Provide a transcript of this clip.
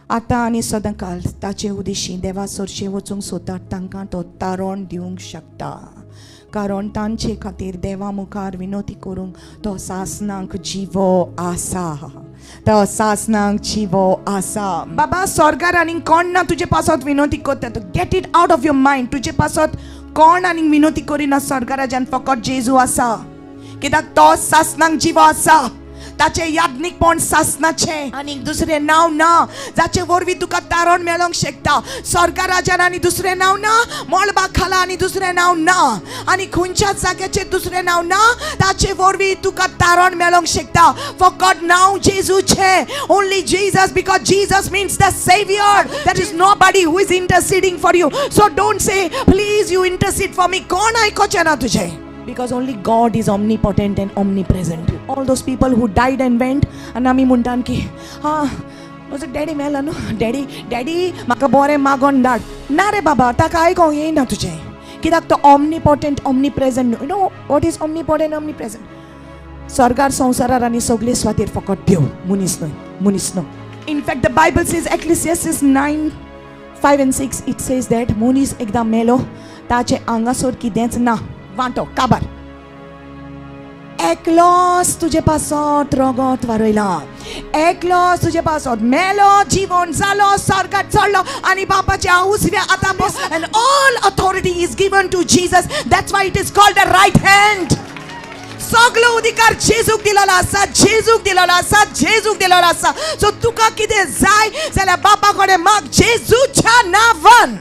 आतां आनी सदांकाल ताचे उदेशी देवा सरशें वचूंक सोदतात तांकां तो तारण दिवंक शकता, कारण तांचे खातीर देवा मुखार विनोती करूंक तो सासनाक जिवो आसा, तो सासनाक जिवो आसा. बाबा, स्वर्गार आनीक कोण ना तुजे पासत विनोती करता. Get it out of your mind. तुजे पासत कोण आनीक विनोती करिना स्वर्गाराजान, फकत जेजू आसा, कित्याक तो सासनाक जिवो आसा. ताचें याज्ञीकपण सासनाचें. आनीक दुसरें नांव ना जाचे वरवीं तुका तारण मेळोंक शकता. स्वर्गा राजान आनी दुसरें नांव ना, मळबा खाला आनी दुसरें नांव ना, आनी खंयच्याच जाग्याचेर दुसरें नांव ना ताचे वरवीं तुका तारण मेळोंक शकता. फकत नांव जेजूचें. Only Jesus, because Jesus means the Savior. There is nobody who is interceding for you, so don't say, "Please, you intercede for me." कोण आयकोचें ना तुजें, because only God is omnipotent and omnipresent. All those people who died and went, आनी आमी म्हणटान की हां, म्हजो daddy मेलो न्हू, डॅडी, डॅडी, म्हाका बरें मागोन धाड. ना रे बाबा, ताका आयकोंक येयना तुजें, कित्याक तो omnipotent, omnipresent. You know what is omnipotent, omnipresent? स्वर्गार, संवसारार आनी सगळे सुवातेर फकत देव, मनीस न्हय, मनीस न्हय. In fact, the Bible says, Ecclesiastes 9:5 and 6, it says that मनीस एकदां मेलो, ताचे हांगासर कितेंच ना, वांटो काबार. एकलोच तुजे पासत रगत वारयला, एकलोच तुजे पासत मेलो, जिवन जालो, स्वर्गात चडलो आनी बापाच्या उजव्या हाता बस. And all authority is given to Jesus. That's why it is called the right hand. सगलो अधिकार जेजूक दिलेलो आसा, जेजूक दिलेलो आसा, जेजूक दिलेलो आसा. सो तुका कितें जाय जाल्यार बापा कडेन माग जेजूच्या नांवान.